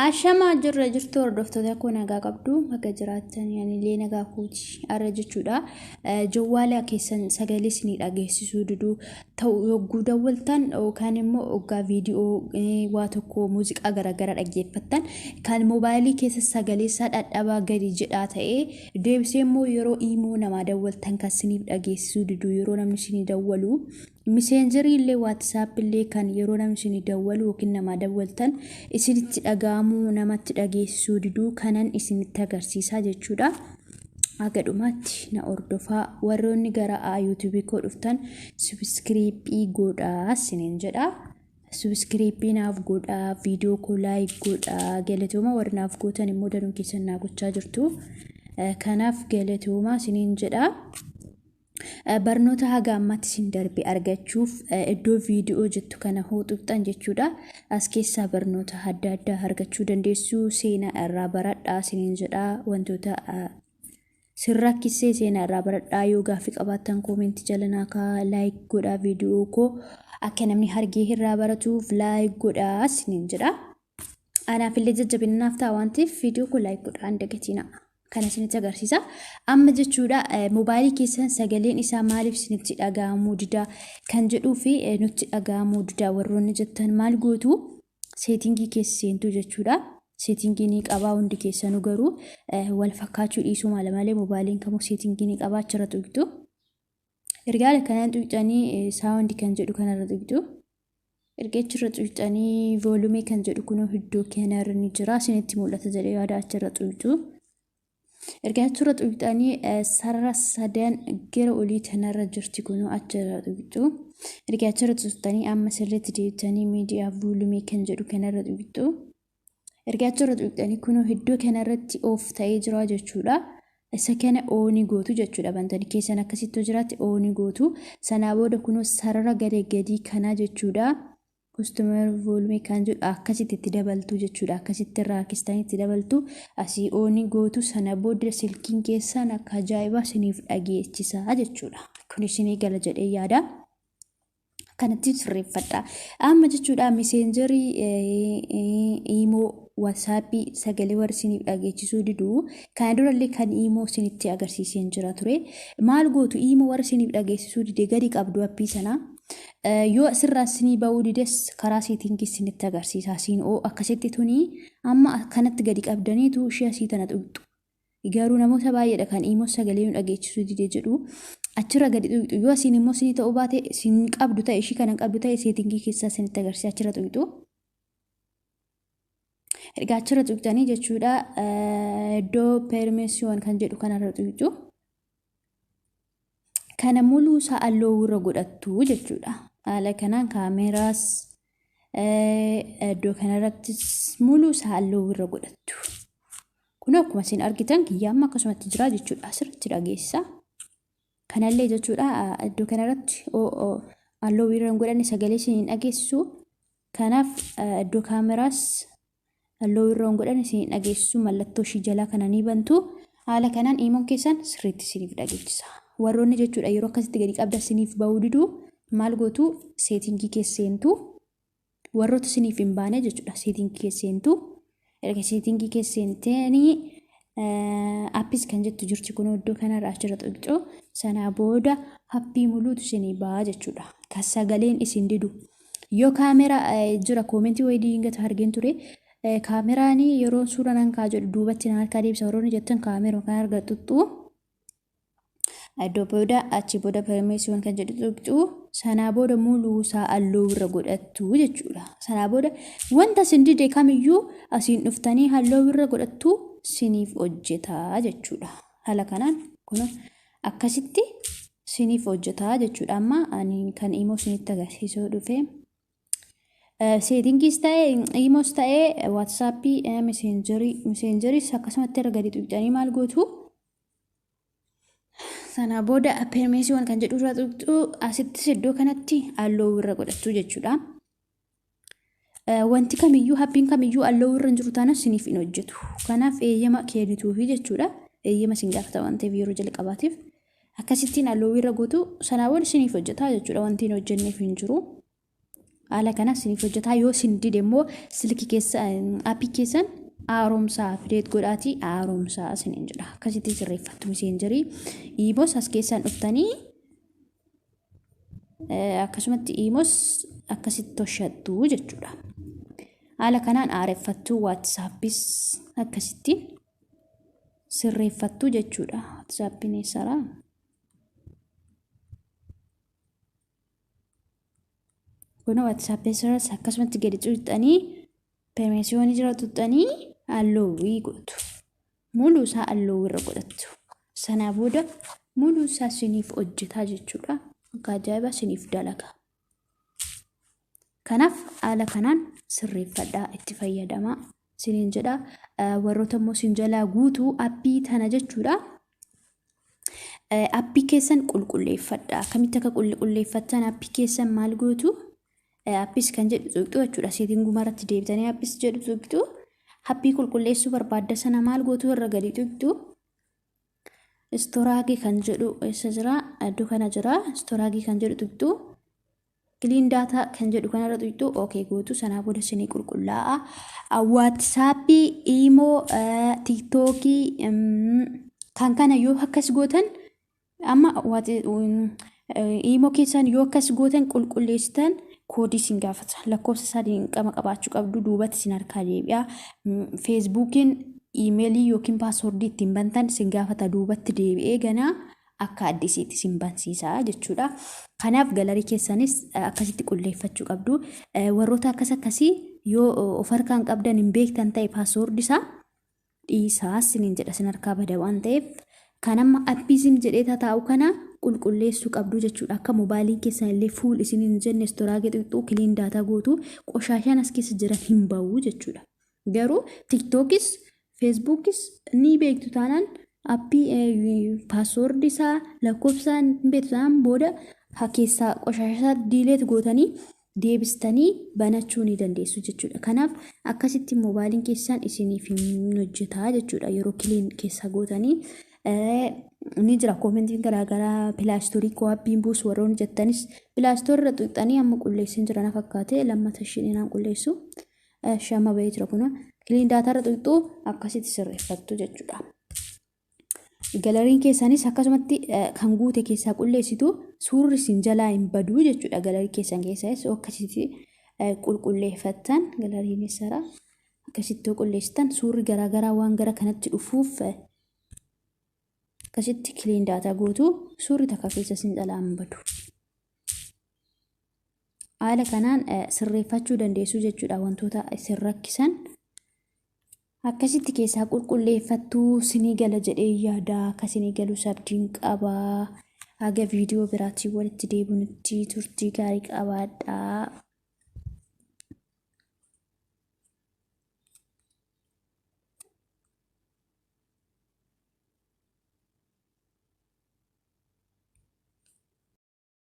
Ashamaa jirra jirtu hordoftoota koo, nagaa qabdu? Bakka jiraattan anillee nagaa kooti. Arra jechuudha, jawwaala keessan sagalee isinii dhageessisuu diduu ta'u yogguu dawwaltan yookaan immoo hoggaa viidiyoo waa tokko, muuziqaa garaagaraa dhaggeeffattan, kan moobaayilii keessa sagalee isaa dhadhabaa gadi jedhaa ta'ee, deebisee immoo yeroo iimoo namaa dawwaltan kan isiniif dhageessisuu diduu, yeroo namni isinii dawwalu Messenger illee, WhatsApp illee, kan yeroo namni isinii dawwalu yookiin namaa dawwaltan isinitti dhaga'amuu, namatti dhageessisuu diduu kanan isinitti agarsiisaa jechuudha. Haga dhumaatti na hordofaa. Warroonni gara YouTube koo dhuftan subscribe godhaa isiniin jedha. Subscribe naaf godhaa, viidiyoo koo like godhaa. Galatooma, warri naaf gootan immoo danuu keessan naa gochaa jirtu. Kanaaf galatooma isiniin jedha. Barnoota haga ammaatti isin darbe argachuuf iddoo viidiyoo jettu kana hoo tuqxan jechuudha. As keessaa barnoota adda addaa argachuu dandeessu. Seenaa irraa baradhaa isiniin jedha. Wantoota sin rakkisee seenaa irraa baradhaa. Yoo gaaffii qabaattan comment jala naa kaa'aa. Like godhaa, viidiyoo koo akka namni argee irraa baratuuf like godhaa isiniin jedha. Anaaf illee jajjabina naaf ta'a waan ta'eef viidiyoo koo like godhaa hin dagatinaa. Kana isinitti agarsiisa. Amma jechuudha, moobaayilii keessan sagaleen isaa maaliif isinitti dhaga'amuu dida kan jedhuu fi nutti dhaga'amuu dida warroonni jettan maal gootu? Setting keessa seentuu jechuudha. Setting ni qabaa hundi keessanuu, garuu wal fakkaachuu dhiisuu mala malee moobaayiliin kamuu setting ni qabaa. Achirra tuqxu. Ergaa kanaan tuqxanii sound kan jedhu kanarra tuqxu. Erga achirra tuqxanii volume kan jedhu kunoo iddoo kanarra ni jira. Isinitti mul'ata jedhee yaada, achirra tuqxu. Erga achirra tuqxanii sarara sadan gara olii kanarra jirti, kunoo achirra tuqxu. Erga achirra tuqxanii amma sirriitti deebitanii media volume kan jedhu kanarra tuqxu. Erga achirra tuqxanii kunoo iddoo kanarratti off ta'ee jira jechuudha. Isa kana on gootu jechuudha. Bantanii keessan akkasitti jiraatti on gootu. Sanaa booda kunoo sarara gara gadii kanaa jechuudha. Custom volume kan jedhu akkasitti itti dabaltu jechuudha. Akkasitti irraa harkistanii itti dabaltu. Asii on gootu. Sana booda silkiin keessan akka ajaa'ibaa isiniif dhageessisaa jechuudha. Kun isinii gala jedhee yaada. Kanatti sirreeffadha. Amma jechuudha, Messenger, iimoo, WhatsApp sagalee warri isiniif dhageechisuu diduu, kana durallee kan iimoo isinitti agarsiiseen jira ture. Maal gootu? Iimoo warri isiniif dhageessisuu dide gadi qabdu app sanaa. Yoo asirraa isinii ba'uu dides karaa setting isinitti agarsiisa. Asiin oo akkasitti tuni amma akkanatti gadi qabdaniitu ishee asii tana tuqxu. Garuu namoota baay'eedha kan iimoo sagalee nu dhageechisuu dide jedhu. Achirra gadi tuqxu. Yoo asiin immoo isinii ta'uu baate, isin qabdu ta'e, ishii kana qabdu ta'e, setting keessaa isinitti agarsiisa, achirra tuqxu. Erga achirra tuqxanii jechuudha, iddoo permission kan jedhu kanarra tuqxu. Kana muluu isaa allow irra godhattu jechuudha. Haala kanaan kaameraas iddoo kanarrattis muluu isaa allow irra godhattu. Kun akkuma isin argitan kiyya amma akkasumatti jira jechuudha. Asirratti dhageessa. Kanallee jechuudha, iddoo kanarratti allow irra hin godhanne sagalee isin hin dhageessisu. Kanaaf iddoo kaameraas allow irra hin godhanne isin hin dhageessisu. Mallattoo ishii jalaa kana ni bantu. Haala kanaan iimoon keessan sirriitti isiniif dhageessisa. Warroonni jechuudha yeroo akkasitti gadi qabda isiniif ba'uu diduu maal gootu? Setting keessa seentu. Warroota isiniif hin baane jechuudha, setting keessa seentu. Erga setting keessa seentanii apps kan jettu jirti, kun iddoo kanarra achirra tuqxu. Sanaa booda app muluutu isinii ba'a jechuudha. Kan sagaleen isin didu. Yoo kaameraa jira, comment wayii diingata argeen ture. Kaameraan yeroo suura nan kaa jedhu duubatti na harkaa deebisa warroonni jettan kaameroo kan argattu. Iddoo booda achi booda permission kan jedhu tuqxu. Sanaa booda muluu isaa allow irra godhattu jechuudha. Sanaa booda wanta isin dide kamiyyuu asiin dhuftanii allow irra godhattu, siniif hojjetaa jechuudha. Haala kanaan kun akkasitti siniif hojjetaa jechuudha. Amma ani kan imoo isinitti agarsiisuu dhufe. Settingiis ta'ee, iimoos ta'ee, WhatsApp, Messenger, Messengeriis akkasumatti irra gadi tuqxanii maal gootu? Sana booda permission kan jedhu irra tuqxu. Asittis iddoo kanatti allow irra godhattu jechuudha. Wanti kamiyyuu, appiin kamiyyuu allow irra hin jiru taanaan siniif hin hojjetu. Kanaaf eeyyama kennituufi jechuudha. Eeyyama isin gaafata waan ta'eef yeroo jalqabaatiif. Akkasittiin allow irra gootu, sanaa booda siniif hojjeta jechuudha. Wanti hin hojjenneef hin jiru. Haala kana isiniif hojjetaa. Yoo isin dide immoo silkii keessa aappii keessan haaromsaa, update godhaatii haaromsaa isiniin jedha. Akkasitti sirreeffattu Messengerii. Imos as keessaan dhuftanii akkasumatti Imos akkasitti toshattu jechuudha. Haala kanaan haareffattu, WhatsAppis akkasitti sirreeffattu jechuudha. WhatsAppiin eessaadha? Kun WhatsApp irras akkasumatti gadi xuuxxanii, permissionii jira xuuxxanii allowii gootu. Muluu isaa allowii irra godhattu. Sanaa booda muluu isaa isiniif hojjetaa jechuudha. Akka ajaa'ibaa isiniif dalaga. Kanaaf haala kanaan sirreeffadhaa, itti fayyadamaa isiniin jedha. Warroota immoo isin jalaa guutuu appii tana jechuudha. Appii keessan qulqulleeffadha. Akkamitti akka qulqulleeffattan? Appii keessan maal gootu? Apps kan jedhu tuqxu jechuudha. Settinguma irratti deebitanii apps jedhu tuqxu. Appii qulqulleessuu barbaadda sana maal gootu? Irra gadi tuqxu. Storage kan jedhu eessa jira? Iddoo kana jira. Storage kan jedhu tuqxu. Clean data kan jedhu kanarra tuqxu, okay gootu. Sanaa booda isinii qulqullaa'a. WhatsAppii, Imo, TikTokii kan kana yoo akkas gootan, amma Imo keessan yoo akkas gootan, qulqulleessitan, koodii isin gaafata. Lakkoofsa isaa qama qabaachuu qabdu, duubatti isin harkaa deebi'a. Facebookiin iimeelii yookiin passwordii ittiin bantan isin gaafata, duubatti deebi'ee ganaa akka addisiitti isin bansiisa jechuudha. Kanaaf gallery keessanis akkasitti qulleeffachuu qabdu. Warroota akkas akkasii yoo of harkaan qabdan hin beektan ta'e, passwordii isaa dhiisaa isiniin jedha, isin harkaa bada waan ta'eef. Kan amma appiisim jedhee tataa'u kana qulqulleessuu qabdu jechuudha. Akka moobaayiliin keessan illee full isin hin jenne storage xixiqqoo clean data gootu, qoshaashaan as keessa jiran hin bahu jechuudha. Garuu TikTokis Facebookis ni beektu taanaan, appii passwordii isaa lakkoofsaan hin beektu taanaan, booda keessaa qoshaasha isaa delete gootanii deebistanii banachuu ni dandeessu jechuudha. Kanaaf akkasitti moobaayiliin keessan isiniif hin hojjetaa jechuudha yeroo clean keessa gootanii. Ni jira commentiin garaagaraa, Play Storeii koo appiin buusu warroonni jettanis, Play Storeii irra xuqxanii amma qulleessin jira na fakkaate, lammata ishiin inaan qulleessu. Shama bahee jira kuna. Clean data irra xuqxuu, akkasitti sirreeffattu jechuudha. Galleryn keessanis akkasumatti kan guute keessaa qulleessitu, suurri isin jalaa hin baduu jechuudha. Gallery keessan keessas akkasitti qulqulleeffattan, galleryn eessara akkasitti qulleessitan, suurri garaagaraa waan gara kanatti dhufuuf akkasitti clean data gootu, suurri takka keessa isin jalaa hin badu. Haala kanaan sirreeffachuu dandeessu jechuudha wantoota isin rakkisan. Akkasitti keessaa qulqulleeffattuu. Sinii gala jedhee yaada, akka sinii galu abdiin qabaa. Haga viidiyoo biraatiin walitti deebinutti turtii gaarii qabaadhaa.